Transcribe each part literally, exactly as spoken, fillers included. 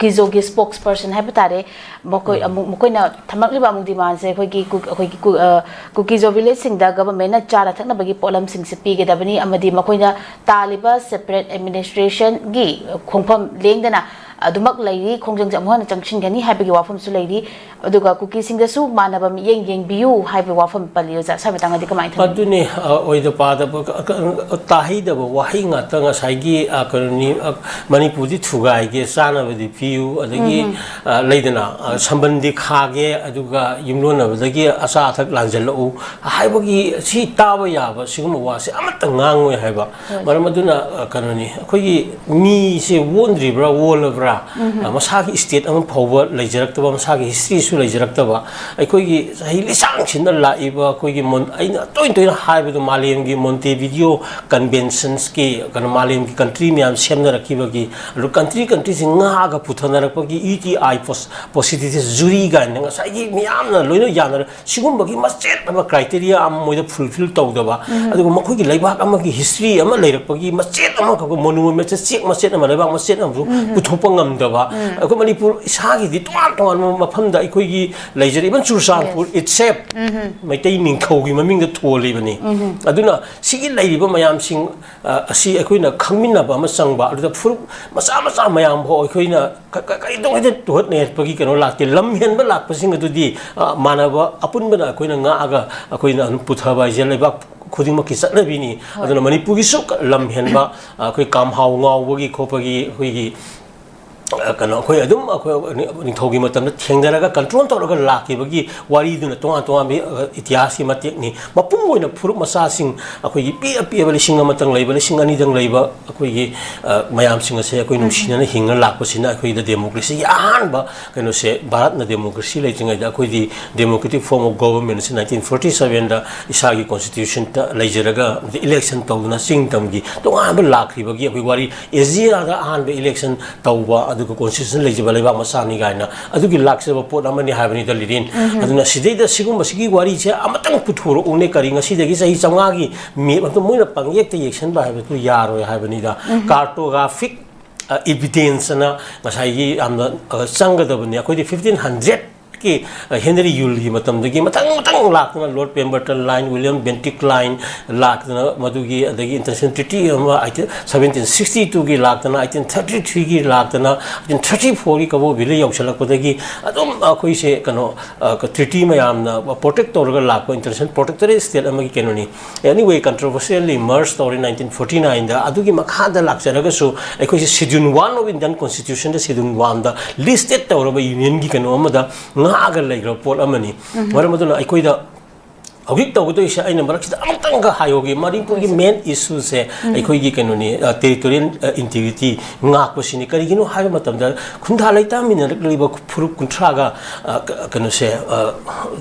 ꯀꯨꯀꯤꯖꯣꯒꯤ ꯁ꯭ꯄꯣꯛꯁ person ꯍꯥꯏꯕ ꯇꯥꯔꯦ, ꯃꯈꯣꯏ ꯑꯃꯨꯛ, ꯃꯈꯣꯏꯅ ꯊꯝꯂꯛꯂꯤꯕ ꯑꯃꯨꯛ ꯗꯤꯃꯥꯟꯁꯦ ꯑꯩꯈꯣꯏꯒꯤ ꯀꯨ-, ꯑꯩꯈꯣꯏꯒꯤ ꯀꯨ-, ꯑ, ꯀꯨꯀꯤꯖꯣ ꯚꯤꯂꯦꯖꯁꯤꯡꯗ ꯒꯚꯔꯟꯃꯦꯟꯠꯅ ꯆꯥꯅ ꯊꯛꯅꯕꯒꯤ ꯄꯣꯠꯂꯝꯁꯤꯡꯁꯦ ꯄꯤꯒꯗꯕꯅꯤ, ꯑꯃꯗꯤ ꯃꯈꯣꯏꯅ ꯇꯥꯜꯂꯤꯕ ꯁꯦꯄꯔꯦꯠ ꯑꯦꯗꯃꯤꯅꯤꯁꯇ꯭ꯔꯦꯁꯟꯒꯤ ꯈꯣꯡꯐꯝ ꯂꯦꯡꯗꯅ ꯑꯗꯨꯃꯛ ꯂꯩꯔꯤ, ꯈꯣꯡꯖꯪꯁꯦ ꯑꯃꯨꯛ ꯍꯟꯅ ꯆꯪꯁꯤꯟꯒꯅꯤ ꯍꯥꯏꯕꯒꯤ ꯋꯥꯐꯝꯁꯨ ꯂꯩꯔꯤ꯫ ꯑꯗꯨꯒ ꯀꯨꯀꯤꯁꯤꯡꯗꯁꯨ ꯃꯥꯟꯅꯕ ꯃꯤꯠꯌꯦꯡ ꯌꯦꯡꯕꯤꯌꯨ ꯍꯥꯏꯕ ꯋꯥꯐꯝ ꯄꯜꯂꯤ꯫ ꯑꯣꯖꯥ, ꯁ꯭ꯋꯥꯏ ꯃꯇꯥꯡꯗꯗꯤ ꯀꯃꯥꯏꯅ ꯊꯝꯕꯤꯅꯤ? ꯑꯗꯨꯅꯤ, ꯑ, ꯑꯣꯏꯗ ꯄꯥꯗꯕ, ꯑ, ꯑ, ꯇꯥꯍꯩꯗꯕ ꯋꯥꯍꯩ ꯉꯥꯛꯇ ꯉꯁꯥꯏꯒꯤ, ꯑ, ꯀꯩꯅꯣꯅꯤ, ꯑ, ꯃꯅꯤꯄꯨꯔꯗꯤ ꯊꯨꯒꯥꯏꯒꯦ, ꯆꯥꯅꯕꯗꯤ ꯄꯤꯌꯨ, ꯑꯗꯒꯤ, ꯑ, ꯂꯩꯗꯅ, ꯑ, ꯁꯝꯕꯟꯗꯤ ꯈꯥꯒꯦ, ꯑꯗꯨꯒ ꯌꯨꯝꯂꯣꯟꯅꯕꯗꯒꯤ ꯑꯆꯥ ꯑꯊꯛ ꯂꯥꯟꯖꯜꯂꯛꯎ ꯍꯥꯏꯕꯒꯤ ꯁꯤ ꯇꯥꯕ ꯌꯥꯕ ꯁꯤꯒꯨꯝꯕ ꯋꯥꯁꯦ ꯑꯃꯠꯇ ꯉꯥꯡꯉꯣꯏ ꯍꯥꯏꯕ꯫ ꯍꯣꯏ꯫ ꯃꯔꯝ ꯑꯗꯨꯅ, ꯑ, ꯀꯩꯅꯣꯅꯤ, ꯑꯩꯈꯣꯏꯒꯤ ꯃꯤꯁꯦ ꯑꯣꯟꯗ꯭ꯔꯤꯕ꯭ꯔꯥ, ꯑꯣꯜꯂꯕ꯭ꯔꯥ? ꯑ, ꯃꯁꯥꯒꯤ ꯁ꯭ꯇꯦꯠ ꯑꯃ ꯐꯥꯎꯕ ꯂꯩꯖꯔꯛꯇꯕ, ꯃꯁꯥꯒꯤ ꯍꯤꯁꯇ꯭ꯔꯤꯁꯨ ꯂꯩꯖꯔꯛꯇꯕ, ꯑꯩꯈꯣꯏꯒꯤ ꯆꯍꯤ ꯂꯤꯁꯥꯡꯁꯤꯟꯅ ꯂꯥꯛꯏꯕ ꯑꯩꯈꯣꯏꯒꯤ ꯃꯣꯟ-, ꯑꯩꯅ ꯇꯣꯏꯅ ꯇꯣꯏꯅ ꯍꯥꯏꯕꯗꯣ, ꯃꯥꯂꯦꯝꯒꯤ ꯃꯣꯟꯇꯦꯚꯤꯗꯤꯑꯣ ꯀꯟꯚꯦꯟꯁꯟꯁꯀꯤ, ꯀꯩꯅꯣ, ꯃꯥꯂꯦꯝꯒꯤ ꯀꯟꯇ꯭ꯔꯤ ꯃꯌꯥꯝ ꯁꯦꯝꯅꯔꯛꯈꯤꯕꯒꯤ, ꯑꯗꯨ ꯀꯟꯇ꯭ꯔꯤ ꯀꯟꯇ꯭ꯔꯤꯁꯤ ꯉꯥꯛꯑꯒ ꯄꯨꯊꯅꯔꯛꯄꯒꯤ ꯏ ꯇꯤ ꯑꯥꯏ ꯄꯣꯁ-, ꯄꯣꯁꯤꯇꯤꯚꯤꯁ ꯖꯨꯔꯤ ꯀꯥꯏꯅ ꯉꯁꯥꯏꯒꯤ ꯃꯤꯌꯥꯝꯅ ꯂꯣꯏꯅ ꯌꯥꯅꯔ ꯁꯤꯒꯨꯝꯕꯒꯤ ꯃꯆꯦꯠ ꯑꯃ, ꯀ꯭ꯔꯥꯏꯇꯦꯔꯤꯌꯥ ꯑꯃ ꯃꯣꯏꯗ ꯐꯨꯜꯐꯤꯜ ꯇꯧꯗꯕ, ꯎꯝ꯫ ꯑꯗꯨꯒ ꯃꯈꯣꯏꯒꯤ ꯂꯩꯕꯥꯛ ꯑꯃꯒꯤ ꯍꯤꯁꯇ꯭ꯔꯤ ꯑꯃ ꯂꯩꯔꯛꯄꯒꯤ ꯃꯆꯦꯠ ꯑꯃꯈꯛ, ꯃꯣꯅꯨꯃꯦꯟꯠꯁꯦ, ꯆꯦꯛ ꯃꯆꯦꯠ ꯑꯃ, ꯂꯩꯕꯥꯛ ꯃꯆꯦꯠ ꯑꯃꯁꯨ ꯎꯝ꯫ ꯄꯨꯊꯣꯛꯄ ꯉꯝꯗꯕ, ꯎꯝ꯫ ꯑꯩꯈꯣꯏ ꯃꯅꯤꯄꯨꯔ ꯏꯁꯥꯒꯤꯗꯤ ꯇꯣꯉꯥꯟ ꯇꯣꯉꯥꯟꯕ ꯃꯐꯝꯗ ꯑꯩꯈꯣꯏꯒꯤ ꯂꯩꯖꯔꯤꯕ, ꯏꯚꯟ ꯆꯨꯔꯆꯥꯟꯄꯨꯔ, ꯌꯦꯁ꯫ ꯏꯠꯁꯦꯞ ꯎꯝ꯫ ꯃꯩꯇꯩ ꯅꯤꯡꯊꯧꯒꯤ ꯃꯃꯤꯡꯗ ꯊꯣꯜꯂꯤꯕꯅꯤ꯫ ꯎꯝ꯫ ꯑꯗꯨꯅ ꯁꯤꯒꯤ ꯂꯩꯔꯤꯕ ꯃꯌꯥꯝꯁꯤꯡ, ꯑ, ꯑꯁꯤ ꯑꯩꯈꯣꯏꯅ ꯈꯪꯃꯤꯟꯅꯕ ꯑꯃ ꯆꯪꯕ, ꯑꯗꯨꯗ ꯐꯨꯔꯨꯞ ꯃꯆꯥ ꯃꯆꯥ ꯃꯌꯥꯝ ꯐꯥꯎ ꯑꯩꯈꯣꯏꯅ ꯀ-, ꯀ-, ꯀꯔꯤꯗꯧꯉꯩꯗ ꯇꯨꯍꯠ ꯅꯩꯍꯠꯄꯒꯤ ꯀꯩꯅꯣ ꯂꯥꯛꯇꯦ꯫ ꯂꯝ ꯍꯦꯟꯕ ꯂꯥꯛꯄꯁꯤꯡ ꯑꯗꯨꯗꯤ, ꯑ, ꯃꯥꯟꯅꯕ ꯑꯄꯨꯟꯕꯅ ꯑꯩꯈꯣꯏꯅ ꯉꯥꯛꯑꯒ ꯑꯩꯈꯣꯏꯅ ꯑꯗꯨꯝ ꯄꯨꯊꯕ ꯍꯥꯏꯁꯦ ꯂꯩꯕꯥꯛ ꯈꯨꯗꯤꯡꯃꯛꯀꯤ ꯆꯠꯅꯕꯤꯅꯤ꯫ ꯍꯣꯏ꯫ ꯑꯗꯨꯅ ꯃꯅꯤꯄꯨꯔꯒꯤꯁꯨ ꯀ-, ꯂꯝ ꯍꯦꯟꯕ, ꯑ, ꯑꯩꯈꯣꯏ ꯀꯥꯝꯍꯥꯎ ꯉꯥꯎꯕꯒꯤ ꯈꯣꯠꯄꯒꯤ ꯑꯩꯈꯣꯏꯒꯤ, ꯑ, ꯀꯩꯅꯣ, ꯑꯩꯈꯣꯏ ꯑꯗꯨꯝ ꯑꯩꯈꯣꯏ ꯅꯤ-, ꯅꯤꯡꯊꯧꯒꯤ ꯃꯇꯝꯗ ꯊꯦꯡꯅꯔꯒ ꯀꯟꯇ꯭ꯔꯣꯜ ꯇꯧꯔꯒ ꯂꯥꯛꯈꯤꯕꯒꯤ ꯋꯥꯔꯤꯗꯨꯅ ꯇꯣꯉꯥꯟ ꯇꯣꯉꯥꯟꯕ, ꯑ, ꯏꯇꯤꯍꯥꯁꯀꯤ ꯃꯇꯦꯛꯅꯤ꯫ ꯃꯄꯨꯡ ꯑꯣꯏꯅ ꯐꯨꯔꯨꯞ ꯃꯆꯥꯁꯤꯡ, ꯑꯩꯈꯣꯏꯒꯤ ꯄꯤꯛꯑ ꯄꯤꯛꯑꯕ ꯂꯤꯁꯤꯡ ꯑꯃꯇꯪ ꯂꯩꯕ, ꯂꯤꯁꯤꯡ ꯑꯅꯤꯗꯪ ꯂꯩꯕ, ꯑꯩꯈꯣꯏꯒꯤ, ꯑ, ꯃꯌꯥꯝꯁꯤꯡ ꯑꯁꯦ ꯑꯩꯈꯣꯏ ꯎꯝ꯫ ꯅꯨꯡꯁꯤꯅꯅ ꯍꯤꯡꯅ ꯂꯥꯛꯄꯁꯤꯅ ꯑꯩꯈꯣꯏꯗ ꯗꯦꯃꯣꯀ꯭ꯔꯦꯁꯤꯒꯤ ꯑꯍꯥꯟꯕ ꯀꯩꯅꯣꯁꯦ, ꯚꯥꯔꯠꯅ ꯗꯦꯃꯣꯀ꯭ꯔꯦꯁꯤ ꯂꯩꯇ꯭ꯔꯤꯉꯩꯗ ꯑꯩꯈꯣꯏꯗꯤ democratic form of government ꯑꯁꯤ nineteen forty seven ꯗ ꯏꯁꯥꯒꯤ constitution ꯇ ꯂꯩꯖꯔꯒ, ꯑꯃꯗꯤ election ꯇꯧꯗꯨꯅ ꯆꯤꯡ ꯇꯝꯒꯤ ꯇꯣꯉꯥꯟꯕ ꯂꯥꯛꯈꯤꯕꯒꯤ ꯑꯩꯈꯣꯏ ꯋꯥꯔꯤ, ꯑꯦꯁꯤꯌꯥꯗ ꯑꯍꯥꯟꯕ election ꯇꯧꯕ, ꯑꯗꯨꯒ constitution ꯂꯩꯖꯕ ꯂꯩꯕꯥꯛ ꯃꯆꯥꯅꯤ ꯀꯥꯏꯅ ꯑꯗꯨꯒꯤ ꯂꯥꯛꯆꯕ ꯄꯣꯠ ꯑꯃꯅꯤ ꯍꯥꯏꯕꯅꯤꯗ, ꯂꯤꯔꯤꯟ꯫ ꯎꯝ꯫ ꯑꯗꯨꯅ ꯁꯤꯗꯩꯗ ꯁꯤꯒꯨꯝꯕꯁꯤꯒꯤ ꯋꯥꯔꯤꯁꯦ ꯑꯃꯇꯪ ꯄꯨꯊꯣꯔꯛꯎꯅꯦ, ꯀꯔꯤ ꯉꯁꯤꯗꯒꯤ ꯆꯍꯤ ꯆꯥꯝꯃꯉꯥꯒꯤ ꯃꯦꯞ ꯑꯗꯨ ꯃꯣꯏꯅ ꯄꯪꯌꯦꯛꯇ ꯌꯦꯛꯁꯟꯕ ꯍꯥꯏꯕꯗꯨ ꯌꯥꯔꯣꯏ ꯍꯥꯏꯕꯅꯤꯗ꯫ ꯎꯝ꯫ Cartographic ꯏꯕꯤꯗꯦꯟꯁ ꯑꯅ ꯉꯁꯥꯏꯒꯤ ꯌꯥꯝꯅ ꯑ, ꯆꯪꯒꯗꯕꯅꯤ꯫ ꯑꯩꯈꯣꯏꯗꯤ ꯐꯤꯐꯇꯤꯟ ꯍꯟꯗ꯭ꯔꯦꯠꯀꯤ ꯍꯦꯅꯔꯤ ꯌꯨꯜꯒꯤ ꯃꯇꯝꯗꯒꯤ ꯃꯊꯪ ꯃꯊꯪ ꯂꯥꯛꯇꯅ, ꯂꯣꯔꯗ ꯄꯦꯝꯕꯔꯇꯟ ꯂꯥꯏꯟ, ꯋꯤꯂꯤꯌꯝ ꯕꯦꯟꯇꯤꯛ ꯂꯥꯏꯟ ꯂꯥꯛꯇꯅ, ꯃꯗꯨꯒꯤ ꯑꯗꯒꯤ ꯏꯟꯇꯔꯅꯦꯁꯅꯦꯜ ꯇ꯭ꯔꯤꯇꯤ ꯑꯃ ꯁꯕꯦꯟꯇꯤꯟ ꯁꯤꯛꯁꯇꯤ ꯇꯨꯒꯤ ꯂꯥꯛꯇꯅ, ꯑꯩꯇꯤꯟ ꯊꯥꯔꯇꯤ ꯊ꯭ꯔꯤꯒꯤ ꯂꯥꯛꯇꯅ, ꯑꯩꯇꯤꯟ ꯊꯥꯔꯇꯤ ꯐꯣꯔꯒꯤ ꯀꯕꯣ ꯚꯦꯂꯤ ꯌꯧꯁꯤꯜꯂꯛꯄꯗꯒꯤ ꯑꯗꯨꯝ ꯑꯩꯈꯣꯏꯁꯦ ꯀꯩꯅꯣ ꯇ꯭ꯔꯤꯇꯤ ꯃꯌꯥꯝꯅ ꯄ꯭ꯔꯣꯇꯦꯛ ꯇꯧꯔꯒ ꯂꯥꯛꯄ, ꯏꯟꯇꯔꯅꯦꯁꯅꯦꯜ ꯄ꯭ꯔꯣꯇꯦꯛꯇꯣꯔꯦꯠ ꯁ꯭ꯇꯦꯠ ꯑꯃꯒꯤ ꯀꯩꯅꯣꯅꯤ꯫ Anyway, controversially merge ꯇꯧꯔꯦ ꯅꯥꯏꯟꯇꯤꯟ ꯐꯣꯔꯇꯤ ꯅꯥꯏꯟꯗ꯫ ꯑꯗꯨꯒꯤ ꯃꯈꯥꯗ ꯂꯥꯛꯆꯔꯒꯁꯨ ꯑꯩꯈꯣꯏꯁꯦ Schedule One of Indian Constitutionꯗ, Schedule Oneꯗ ꯂꯤꯁꯇꯦꯠ ꯇꯧꯔꯕ ꯌꯨꯅꯤꯌꯟꯒꯤ ꯀꯩꯅꯣ ꯑꯃꯗ ꯉꯥꯛꯑꯒ ꯂꯩꯈ꯭ꯔꯕ ꯄꯣꯠ ꯑꯃꯅꯤ꯫ ꯃꯔꯝ ꯑꯗꯨꯅ ꯑꯩꯈꯣꯏꯗ ꯍꯧꯖꯤꯛ ꯇꯧꯒꯗꯣꯏꯁꯦ, ꯑꯩꯅ ꯃꯔꯛꯁꯤꯗ ꯑꯃꯨꯛꯇꯪꯒ ꯍꯥꯏꯍꯧꯒꯦ, ꯃꯅꯤꯄꯨꯔꯒꯤ ꯃꯦꯟ ꯏꯁꯨꯁꯦ ꯑꯩꯈꯣꯏꯒꯤ ꯀꯩꯅꯣꯅꯤ, ꯇꯦꯔꯤꯇꯣꯔꯤꯌꯦꯜ ꯏꯟꯇꯤꯒ꯭ꯔꯤꯇꯤ ꯉꯥꯛꯄꯁꯤꯅꯤ꯫ ꯀꯔꯤꯒꯤꯅꯣ ꯍꯥꯏꯕ ꯃꯇꯝꯗ, ꯈꯨꯟꯗꯥ ꯂꯩꯇꯥꯃꯤꯟꯅꯔꯛꯂꯤꯕ ꯐꯨꯔꯨꯞ ꯀꯨꯟꯊ꯭ꯔꯥꯒ ꯑ, ꯀ- ꯀꯩꯅꯣꯁꯦ, ꯑ,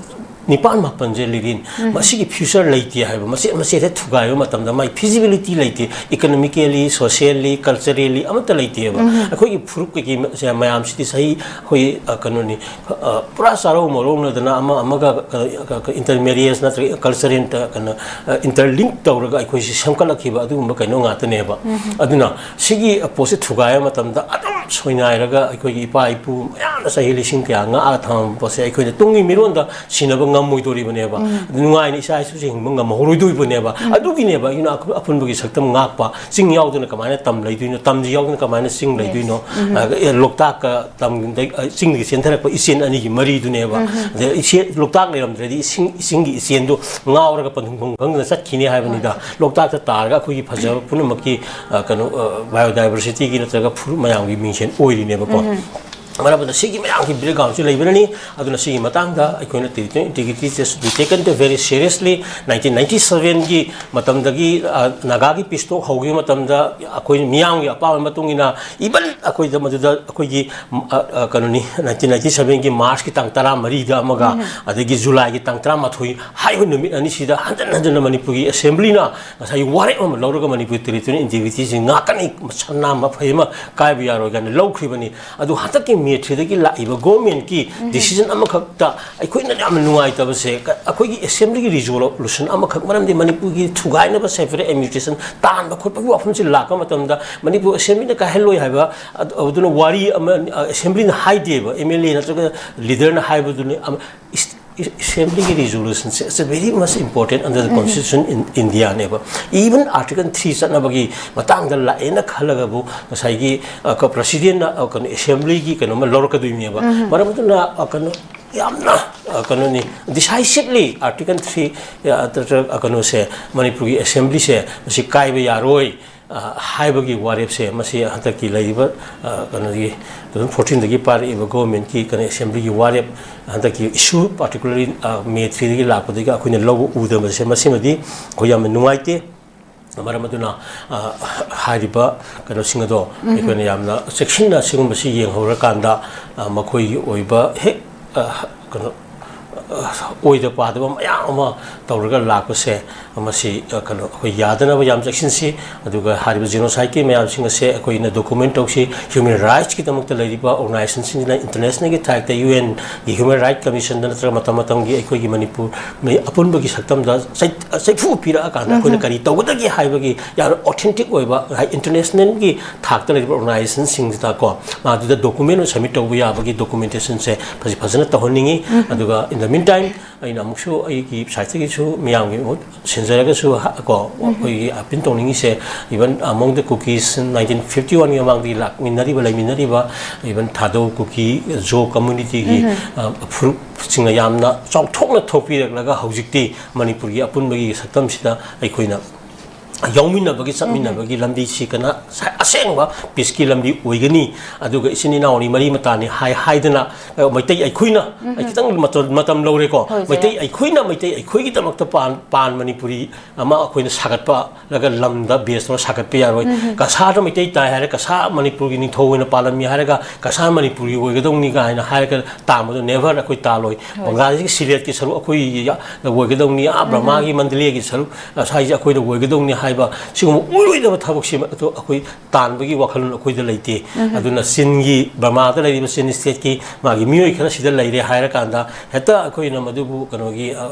ꯅꯤꯄꯥꯟ ꯃꯥꯄꯟꯁꯦ ꯂꯤꯔꯤꯟ, ꯃꯁꯤꯒꯤ ꯐ꯭ꯌꯨꯆꯔ ꯂꯩꯇꯦ ꯍꯥꯏꯕ, ꯃꯆꯦꯠ ꯃꯆꯦꯠ ꯍꯦꯛ ꯊꯨꯒꯥꯏꯕ ꯃꯇꯝꯗ ꯃꯥꯏ ꯐꯤꯖꯤꯕꯤꯂꯤꯇꯤ ꯂꯩꯇꯦ, ꯏꯀꯅꯣꯃꯤꯀꯦꯂꯤ, ꯁꯣꯁꯤꯌꯦꯜꯂꯤ, ꯀꯜꯆꯔꯦꯜꯂꯤ ꯑꯃꯠꯇ ꯂꯩꯇꯦꯕ꯫ ꯑꯩꯈꯣꯏꯒꯤ ꯐꯨꯔꯨꯞ ꯀꯩꯀꯩ ꯃ-, ꯁꯦ ꯃꯌꯥꯝꯁꯤꯗꯤ ꯆꯍꯤ ꯑꯩꯈꯣꯏ, ꯑ, ꯀꯩꯅꯣꯅꯤ, ꯑ, ꯄꯨꯔꯥ ꯆꯥꯔꯧ ꯃꯔꯧꯅꯗꯅ ꯑꯃ ꯑꯃꯒ, ꯑ, ꯀ-, ꯀ-, ꯏꯟꯇꯔꯃꯦꯔꯤꯌꯦꯖ ꯅꯠꯇ꯭ꯔꯒ ꯀꯜꯆꯔꯦꯜ ꯀꯩꯅꯣ, ꯑ, ꯏꯟꯇꯔꯂꯤꯡꯛ ꯇꯧꯔꯒ ꯑꯩꯈꯣꯏꯁꯤ ꯁꯦꯝꯒꯠꯂꯛꯈꯤꯕ ꯑꯗꯨꯒꯨꯝꯕ ꯀꯩꯅꯣ ꯉꯥꯛꯇꯅꯦꯕ꯫ ꯑꯗꯨꯅ ꯁꯤꯒꯤ ꯄꯣꯠꯁꯦ ꯊꯨꯒꯥꯏꯕ ꯃꯇꯝꯗ ꯑꯗꯨꯝ ꯁꯣꯏꯅꯥꯏꯔꯒ ꯑꯩꯈꯣꯏꯒꯤ ꯏꯄꯥ ꯏꯄꯨ ꯃꯌꯥꯝꯅ ꯆꯍꯤ ꯂꯤꯁꯤꯡ ꯀꯌꯥ ꯉꯥꯛꯑ ꯊꯝꯃꯝꯕ ꯄꯣꯠꯁꯦ ꯑꯩꯈꯣꯏꯅ ꯇꯨꯡꯒꯤ ꯃꯤꯔꯣꯟꯗ ꯁꯤꯟꯅꯕ ꯉꯝꯃꯣꯏꯗꯣꯔꯤꯕꯅꯦꯕ꯫ ꯎꯝ꯫ ꯅꯨꯡꯉꯥꯏꯅ ꯏꯆꯥ ꯏꯁꯨꯁꯦ ꯍꯤꯡꯕ ꯉꯝꯍꯧꯔꯣꯏꯗꯣꯔꯤꯕꯅꯦꯕ꯫ ꯎꯝ꯫ ꯑꯗꯨꯒꯤꯅꯦꯕ ꯑꯩꯅ ꯑꯈ-, ꯑꯄꯨꯟꯕꯒꯤ ꯁꯛꯇꯝ ꯉꯥꯛꯄ꯫ ꯆꯤꯡ ꯌꯥꯎꯗꯅ ꯀꯃꯥꯏꯅ ꯇꯝ ꯂꯩꯗꯣꯏꯅꯣ? ꯇꯝꯁꯤ ꯌꯥꯎꯗꯅ ꯀꯃꯥꯏꯅ ꯆꯤꯡ ꯂꯩꯗꯣꯏꯅꯣ? ꯎꯝ꯫ ꯑ, ꯑꯦ, ꯂꯣꯛꯇꯥꯛꯀ ꯇꯝꯗ-, ꯑ, ꯆꯤꯡꯗꯒꯤ ꯆꯦꯟꯊꯔꯛꯄ ꯏꯆꯦꯜ ꯑꯅꯤꯒꯤ ꯃꯔꯤꯗꯨꯅꯦꯕ꯫ ꯎꯝ꯫ ꯑꯗ ꯏꯆꯦꯜ, ꯂꯣꯛꯇꯥꯛ ꯂꯩꯔꯝꯗ꯭ꯔꯗꯤ ꯏꯁꯤꯡ, ꯏꯁꯤꯡꯒꯤ ꯏꯆꯦꯜꯗꯨ ꯉꯥꯎꯔꯒ ꯄꯟꯊꯨꯡꯐꯝ ꯈꯪꯗꯅ ꯆꯠꯈꯤꯅꯤ ꯍꯥꯏꯕꯅꯤꯗ꯫ ꯍꯣꯏ꯫ ꯂꯣꯛꯇꯥꯛꯇ ꯇꯥꯔꯒ ꯑꯩꯈꯣꯏꯒꯤ ꯐꯖꯕ ꯄꯨꯝꯅꯃꯛꯀꯤ, ꯑ, ꯀꯩꯅꯣ, ꯑ, ꯕꯥꯏꯑꯣꯗꯥꯏꯕꯔꯁꯤꯇꯤꯒꯤ ꯅꯠꯇ꯭ꯔꯒ ꯐꯨꯔꯨꯞ ꯃꯌꯥꯝꯒꯤ ꯃꯤꯡꯁꯦꯟ ꯑꯣꯏꯔꯤꯅꯦꯕꯀꯣ꯫ ꯎꯝ꯫ ꯃꯔꯝ ꯑꯗꯨꯅ ꯁꯤꯒꯤ ꯃꯌꯥꯝꯒꯤ ꯕꯦꯛꯒ꯭ꯔꯥꯎꯟꯁꯤ ꯂꯩꯕꯅꯅꯤ꯫ ꯑꯗꯨꯅ ꯁꯤꯒꯤ ꯃꯇꯥꯡꯗ ꯑꯩꯈꯣꯏꯅ territorial integrity is to be taken very seriously꯫ Nineteen ninety ꯁꯚꯦꯟꯒꯤ ꯃꯇꯝꯗꯒꯤ, ꯑ, ꯅꯥꯒꯥꯒꯤ ꯄꯤꯁ ꯇꯣꯛ ꯍꯧꯈꯤꯕ ꯃꯇꯝꯗ ꯑꯩꯈꯣꯏ ꯃꯤꯌꯥꯝꯒꯤ ꯑꯄꯥꯝꯕ ꯃꯇꯨꯡ ꯏꯟꯅ, even ꯑꯩꯈꯣꯏꯗ ꯃꯗꯨꯗ ꯑꯩꯈꯣꯏꯒꯤ, ꯑ, ꯑ, ꯀꯩꯅꯣꯅꯤ, ꯅꯥꯏꯟꯇꯤꯟ ꯅꯥꯏꯟꯇꯤ ꯁꯚꯦꯟꯒꯤ ꯃꯥꯔꯆꯀꯤ ꯇꯥꯡ ꯇꯔꯥꯃꯔꯤꯗ ꯑꯃꯒ, ꯎꯝ꯫ ꯑꯗꯒꯤ ꯖꯨꯂꯥꯏꯒꯤ ꯇꯥꯡ ꯇꯔꯥꯃꯥꯊꯣꯏ ꯍꯥꯏꯔꯤꯕ ꯅꯨꯃꯤꯠ ꯑꯅꯤꯁꯤꯗ ꯍꯟꯖꯟ ꯍꯟꯖꯟꯅ ꯃꯅꯤꯄꯨꯔꯒꯤ ꯑꯦꯁꯦꯝꯕ꯭ꯂꯤꯅ ꯉꯁꯥꯏꯒꯤ ꯋꯥꯔꯦꯞ ꯑꯃ ꯂꯧꯔꯒ ꯃꯅꯤꯄꯨꯔ territorial integrityꯁꯤ ꯉꯥꯛꯀꯅꯤ, ꯁꯅꯥ ꯃꯐꯩ ꯑꯃ ꯀꯥꯏꯕ ꯌꯥꯔꯣꯏ ꯀꯥꯏꯅ ꯂꯧꯈ꯭ꯔꯤꯕꯅꯤ꯫ ꯑꯗꯨ ꯍꯟꯗꯛꯀꯤ ꯃꯦ ꯊ꯭ꯔꯤꯗꯒꯤ ꯂꯥꯛꯏꯕ ꯒꯣꯔꯃꯦꯟꯀꯤ ꯗꯤꯁꯤꯖꯟ ꯑꯃꯈꯛꯇ ꯑꯩꯈꯣꯏꯅ ꯌꯥꯝꯅ ꯅꯨꯡꯉꯥꯏꯇꯕꯁꯦ, ꯀ-, ꯑꯩꯈꯣꯏꯒꯤ ꯑꯦꯁꯦꯝꯕ꯭ꯂꯤꯒꯤ ꯔꯤꯖꯣꯂꯨꯁꯟ ꯑꯃꯈꯛ, ꯃꯔꯝꯗꯤ ꯃꯅꯤꯄꯨꯔꯒꯤ ꯊꯨꯒꯥꯏꯅꯕ ꯁꯦꯄꯔꯦꯠ ꯑꯦꯗꯃꯤꯅꯤꯁꯇ꯭ꯔꯦꯁꯟ ꯇꯥꯟꯕ ꯈꯣꯠꯄꯒꯤ ꯋꯥꯐꯝꯁꯤ ꯂꯥꯛꯄ ꯃꯇꯝꯗ, ꯃꯅꯤꯄꯨꯔ ꯑꯦꯁꯦꯝꯕ꯭ꯂꯤꯅ ꯀꯥꯏꯍꯜꯂꯣꯏ ꯍꯥꯏꯕ ꯑꯗꯨ-, ꯑꯗꯨꯅ ꯋꯥꯔꯤ ꯑꯃ, ꯑ, ꯑꯦꯁꯦꯝꯕ꯭ꯂꯤꯅ ꯍꯥꯏꯗꯦꯕ, ꯑꯦꯝ ꯑꯦꯜ ꯑꯦ ꯅꯠꯇ꯭ꯔꯒ ꯂꯤꯗꯔꯅ ꯍꯥꯏꯕꯗꯨꯅꯤ꯫ ꯑꯃ, ꯏꯁ-, ꯏꯁ-, ꯑꯦꯁꯦꯝꯕ꯭ꯂꯤꯒꯤ ꯔꯤꯖꯣꯂꯨꯁꯟꯁꯦ is very much important under the constitution in India ꯅꯦꯕ꯫ Even Article three ꯆꯠꯅꯕꯒꯤ ꯃꯇꯥꯡꯗ ꯂꯥꯛꯑꯦꯅ ꯈꯜꯂꯒꯕꯨ, ꯉꯁꯥꯏꯒꯤ, ꯑ, ꯀ-, ꯄ꯭ꯔꯁꯤꯗꯦꯟꯅ, ꯑ, ꯀꯩꯅꯣ, ꯑꯦꯁꯦꯝꯕ꯭ꯂꯤꯒꯤ ꯀꯩꯅꯣꯝꯃ ꯂꯧꯔꯛꯀꯗꯣꯏꯅꯦꯕ꯫ ꯃꯔꯝ ꯑꯗꯨꯅ, ꯑ, ꯀꯩꯅꯣ, ꯌꯥꯝꯅ, ꯑ, ꯀꯩꯅꯣꯅꯤ, ꯗꯤꯁꯥꯏꯁꯤꯞꯂꯤ Article three, ꯑ, ꯅꯠꯇ꯭ꯔꯒ, ꯑ, ꯀꯩꯅꯣꯁꯦ, ꯃꯅꯤꯄꯨꯔꯒꯤ ꯑꯦꯁꯦꯝꯕ꯭ꯂꯤꯁꯦ ꯃꯁꯤ ꯀꯥꯏꯕ ꯌꯥꯔꯣꯏ, ꯑ, ꯍꯥꯏꯕꯒꯤ ꯋꯥꯔꯦꯞꯁꯦ, ꯃꯁꯤ ꯍꯟꯗꯛꯀꯤ ꯂꯩꯔꯤꯕ, ꯑ, ꯀꯩꯅꯣꯒꯤ two thousand fourteen ꯗꯒꯤ ꯄꯥꯏꯔꯛꯏꯕ ꯒꯣꯔꯃꯦꯟꯀꯤ ꯀꯩꯅꯣ ꯑꯦꯁꯦꯝꯕ꯭ꯂꯤꯒꯤ ꯋꯥꯔꯦꯞ, ꯍꯟꯗꯛꯀꯤ ꯏꯁꯨ particularly, ꯑ, ꯃꯦ three ꯗꯒꯤ ꯂꯥꯛꯄꯗꯒꯤ ꯑꯩꯈꯣꯏꯅ ꯂꯧꯕ ꯎꯗꯕꯁꯦ, ꯃꯁꯤꯃꯗꯤ ꯑꯩꯈꯣꯏ ꯌꯥꯝꯅ ꯅꯨꯡꯉꯥꯏꯇꯦ꯫ ꯃꯔꯝ ꯑꯗꯨꯅ, ꯑ, ꯍꯥꯏꯔꯤꯕ ꯀꯩꯅꯣꯁꯤꯡ ꯑꯗꯣ ꯑꯩꯈꯣꯏꯅ ꯌꯥꯝꯅ ꯆꯦꯛꯁꯤꯟꯅ ꯁꯤꯒꯨꯝꯕꯁꯤ ꯌꯦꯡꯍꯧꯔꯀꯥꯟꯗ, ꯑ, ꯃꯈꯣꯏꯒꯤ ꯑꯣꯏꯕ ꯍꯦꯛ, ꯑ, ꯀꯩꯅꯣ, ꯑ, ꯑꯣꯏꯗ ꯄꯥꯗꯕ ꯃꯌꯥꯝ ꯑꯃ ꯇꯧꯔꯒ ꯂꯥꯛꯄꯁꯦ, ꯃꯁꯤ, ꯑ, ꯀꯩꯅꯣ, ꯑꯩꯈꯣꯏ ꯌꯥꯗꯅꯕ ꯌꯥꯝ ꯆꯦꯛꯁꯤꯟꯁꯤ꯫ ꯑꯗꯨꯒ ꯍꯥꯏꯔꯤꯕ ꯖꯦꯅꯣꯁꯥꯏꯠꯀꯤ ꯃꯌꯥꯝꯁꯤꯡ ꯑꯁꯦ ꯑꯩꯈꯣꯏꯅ ꯗꯣꯀꯨꯃꯦꯟ ꯇꯧꯁꯤ꯫ ꯍ꯭ꯌꯨꯃꯦꯟ ꯔꯥꯏꯠꯁꯀꯤꯗꯃꯛꯇ ꯂꯩꯔꯤꯕ ꯑꯣꯔꯒꯅꯥꯏꯖꯦꯁꯟꯁꯤꯡꯁꯤꯅ ꯏꯟꯇꯔꯅꯦꯁꯅꯦꯜꯒꯤ ꯊꯥꯛꯇ, ꯌꯨ ꯑꯦꯟꯒꯤ ꯍ꯭ꯌꯨꯃꯦꯟ ꯔꯥꯏꯠ ꯀꯃꯤꯁꯟꯗ ꯅꯠꯇ꯭ꯔꯒ ꯃꯇꯝ ꯃꯇꯝꯒꯤ ꯑꯩꯈꯣꯏꯒꯤ ꯃꯅꯤꯄꯨꯔ ꯃꯤ ꯑꯄꯨꯟꯕꯒꯤ ꯁꯛꯇꯝꯗ ꯆꯩ-, ꯆꯩꯐꯨ ꯄꯤꯔꯛꯑꯀꯥꯟꯗ ꯑꯩꯈꯣꯏꯅ ꯀꯔꯤ ꯇꯧꯒꯗꯒꯦ ꯍꯥꯏꯕꯒꯤ ꯌꯥꯝꯅ ꯑꯣꯊꯦꯟꯇꯤꯛ ꯑꯣꯏꯕ, ꯉꯁꯥꯏ ꯏꯟꯇꯔꯅꯦꯁꯅꯦꯜꯒꯤ ꯊꯥꯛꯇ ꯂꯩꯔꯤꯕ ꯑꯣꯔꯒꯅꯥꯏꯖꯦꯁꯟꯁꯤꯡꯁꯤꯗꯀꯣ, ꯃꯗꯨꯗ ꯗꯣꯀꯨꯃꯦꯟ ꯑꯣꯏꯅ ꯁꯕꯃꯤꯠ ꯇꯧꯕ ꯌꯥꯕꯒꯤ ꯗꯣꯀꯨꯃꯦꯟꯇꯦꯁꯟꯁꯦ ꯐꯖ-, ꯐꯖꯅ ꯇꯧꯍꯟꯅꯤꯡꯉꯤ꯫ ꯑꯗꯨꯒ in the meantime ꯑꯩꯅ ꯑꯃꯨꯛꯁꯨ ꯑꯩꯒꯤ ꯁꯥꯏꯠꯇꯒꯤꯁꯨ ꯃꯌꯥꯝꯒꯤ ꯃꯍꯨꯠ ꯁꯤꯟꯖꯔꯒꯁꯨ ꯍ-, ꯀꯣ, ꯑꯩꯈꯣꯏꯒꯤ appeal ꯇꯧꯅꯤꯡꯉꯤꯁꯦ, even among the Kukis nineteen fifty one ꯒꯤ ꯃꯃꯥꯡꯗꯒꯤ ꯂꯥꯛꯃꯤꯟꯅꯔꯤꯕ, ꯂꯩꯃꯤꯟꯅꯔꯤꯕ, even ꯊꯥꯗꯧ ꯀꯨꯀꯤ ꯖꯣ ꯀꯝꯃꯨꯅꯤꯇꯤꯒꯤ, ꯑ, ꯐꯨꯔꯨꯞꯁꯤꯡꯅ ꯌꯥꯝꯅ ꯆꯥꯎꯊꯣꯛꯅ ꯊꯣꯛꯄꯤꯔꯛꯂꯒ ꯍꯧꯖꯤꯛꯇꯤ ꯃꯅꯤꯄꯨꯔꯒꯤ ꯑꯄꯨꯟꯕꯒꯤ ꯁꯛꯇꯝꯁꯤꯗ ꯑꯩꯈꯣꯏꯅ ꯌꯥꯎꯃꯤꯟꯅꯕꯒꯤ, ꯆꯠꯃꯤꯟꯅꯕꯒꯤ ꯂꯝꯕꯤꯁꯤ ꯀꯅ-, ꯑꯁꯦꯡꯕ ꯄꯤꯁꯀꯤ ꯂꯝꯕꯤ ꯑꯣꯏꯒꯅꯤ꯫ ꯑꯗꯨꯒ ꯏꯆꯤꯟ ꯏꯅꯥꯎꯅꯤ, ꯃꯔꯤ ꯃꯇꯥꯅꯤ ꯍꯥꯏ ꯍꯥꯏꯗꯅ, ꯑ, ꯃꯩꯇꯩ ꯑꯩꯈꯣꯏꯅ, ꯑꯩ ꯈꯤꯇꯪ ꯃꯇꯝ, ꯃꯇꯝ ꯂꯧꯔꯦꯀꯣ꯫ ꯍꯣꯏ, ꯖꯦ꯫ ꯃꯩꯇꯩ ꯑꯩꯈꯣꯏꯅ ꯃꯩꯇꯩ ꯑꯩꯈꯣꯏꯒꯤꯗꯃꯛꯇ ꯄꯥꯟ, ꯄꯥꯟ ꯃꯅꯤꯄꯨꯔꯤ ꯑꯃ ꯑꯩꯈꯣꯏꯅ ꯁꯥꯒꯠꯄ ꯂꯒ ꯂꯝꯗ ꯕꯦꯁ ꯇꯧꯔ ꯁꯥꯒꯠꯄ ꯌꯥꯔꯣꯏ꯫ ꯀꯁꯥꯔꯗ ꯃꯩꯇꯩ ꯇꯥꯏ ꯍꯥꯏꯔꯦ, ꯀꯁꯥꯔ ꯃꯅꯤꯄꯨꯔꯒꯤ ꯅꯤꯡꯊꯧ ꯑꯣꯏꯅ ꯄꯥꯜꯂꯝꯃꯤ ꯍꯥꯏꯔꯒ ꯀꯁꯥꯔ ꯃꯅꯤꯄꯨꯔꯒꯤ ꯑꯣꯏꯒꯗꯧꯅꯤ ꯀꯥꯏꯅ ꯍꯥꯏꯔꯒ ꯇꯥꯝꯕꯗꯣ never ꯑꯩꯈꯣꯏ ꯇꯥꯜꯂꯣꯏ꯫ ꯍꯣꯏ꯫ ꯕꯪꯒ꯭ꯂꯥꯗꯦꯁꯀꯤ ꯁꯤꯂꯦꯠꯀꯤ ꯁꯔꯨꯛ ꯑꯩꯈꯣꯏꯒꯤ ꯌꯥ-, ꯑꯣꯏꯒꯗꯧꯅꯤ, ꯑꯥ, ꯕ꯭ꯔꯍꯃꯥꯒꯤ ꯃꯟꯗꯂꯦꯒꯤ ꯁꯔꯨꯛ, ꯑ, ꯁ꯭ꯋꯥꯏꯁꯦ ꯑꯩꯈꯣꯏꯅ ꯑꯣꯏꯒꯗꯧꯅꯤ ꯍꯥꯏꯕ ꯁꯤꯒꯨꯝꯕ ꯑꯣꯏꯔꯣꯏꯗꯕ ꯊꯕꯛꯁꯤ ꯑꯩꯈꯣꯏ ꯇꯥꯟꯕꯒꯤ ꯋꯥꯈꯜꯂꯣꯟ ꯑꯩꯈꯣꯏꯗ ꯂꯩꯇꯦ꯫ ꯑꯗꯨꯅ ꯆꯤꯟꯒꯤ, ꯕꯔꯃꯥꯗ ꯂꯩꯔꯤꯕ ꯆꯤꯟ stateꯀꯤ ꯃꯥꯒꯤ ꯃꯤꯑꯣꯏ ꯈꯔ ꯁꯤꯗ ꯂꯩꯔꯦ ꯍꯥꯏꯔꯀꯥꯟꯗ ꯍꯦꯛꯇ ꯑꯩꯈꯣꯏꯅ ꯃꯗꯨꯕꯨ ꯀꯩꯅꯣꯒꯤ, ꯑ,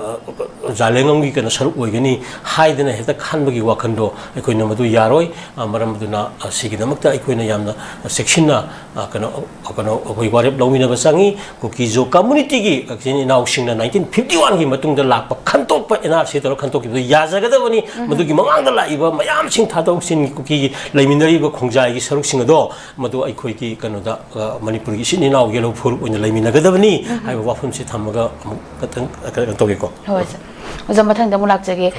ꯑ, ꯖꯥꯂꯦꯡꯉꯝꯒꯤ ꯀꯩꯅꯣ ꯁꯔꯨꯛ ꯑꯣꯏꯒꯅꯤ ꯍꯥꯏꯗꯅ ꯍꯦꯛꯇ ꯈꯟꯕꯒꯤ ꯋꯥꯈꯜꯗꯣ ꯑꯩꯈꯣꯏꯅ ꯃꯗꯨ ꯌꯥꯔꯣꯏ꯫ ꯑ, ꯃꯔꯝ ꯑꯗꯨꯅ, ꯑ, ꯁꯤꯒꯤꯗꯃꯛꯇ ꯑꯩꯈꯣꯏꯅ ꯌꯥꯝꯅ ꯆꯦꯛꯁꯤꯟꯅ, ꯑ, ꯀꯩꯅꯣ, ꯀꯩꯅꯣ, ꯑꯩꯈꯣꯏ ꯋꯥꯔꯦꯞ ꯂꯧꯃꯤꯟꯅꯕ ꯆꯪꯉꯤ꯫ ꯀꯨꯀꯤ ꯖꯣ communityꯒꯤ ꯏꯆꯤꯟ ꯏꯅꯥꯎꯁꯤꯡꯅ nineteen fifty oneꯒꯤ ꯃꯇꯨꯡꯗ ꯂꯥꯛꯄ ꯈꯟꯇꯣꯛꯄ, NRC ꯇꯧꯔꯒ ꯈꯟꯇꯣꯛꯈꯤꯕꯗꯨ ꯌꯥꯖꯒꯗꯕꯅꯤ꯫ ꯃꯗꯨꯒꯤ ꯃꯃꯥꯡꯗ ꯂꯥꯛꯏꯕ ꯃꯌꯥꯝꯁꯤꯡ ꯊꯥꯗꯣꯛ ꯊꯥꯖꯤꯟꯒꯤ ꯀꯨꯀꯤꯒꯤ ꯂꯩꯃꯤꯟꯅꯔꯤꯕ ꯈꯣꯡꯖꯥꯏꯒꯤ ꯁꯔꯨꯛꯁꯤꯡ ꯑꯗꯣ ꯃꯗꯨ ꯑꯩꯈꯣꯏꯒꯤ ꯀꯩꯅꯣꯗ, ꯑ, ꯃꯅꯤꯄꯨꯔꯒꯤ ꯏꯆꯤꯟ ꯏꯅꯥꯎ ꯌꯦꯜꯍꯧ ꯐꯨꯔꯨꯞ ꯑꯣꯏꯅ ꯂꯩꯃꯤꯟꯅꯒꯗꯕꯅꯤ ꯍꯥꯏꯕ ꯋꯥꯐꯝꯁꯤ ꯊꯝꯃꯒ ꯑꯃꯨꯛ ꯈꯇꯪ ꯀꯩꯅꯣ ꯇꯧꯒꯦꯀꯣ꯫ ꯍꯣꯏ, ꯁꯥꯔ꯫ ꯑꯣꯖꯥ, ꯃꯊꯪꯗ ꯑꯃꯨꯛ ꯂꯥꯛꯆꯒꯦ꯫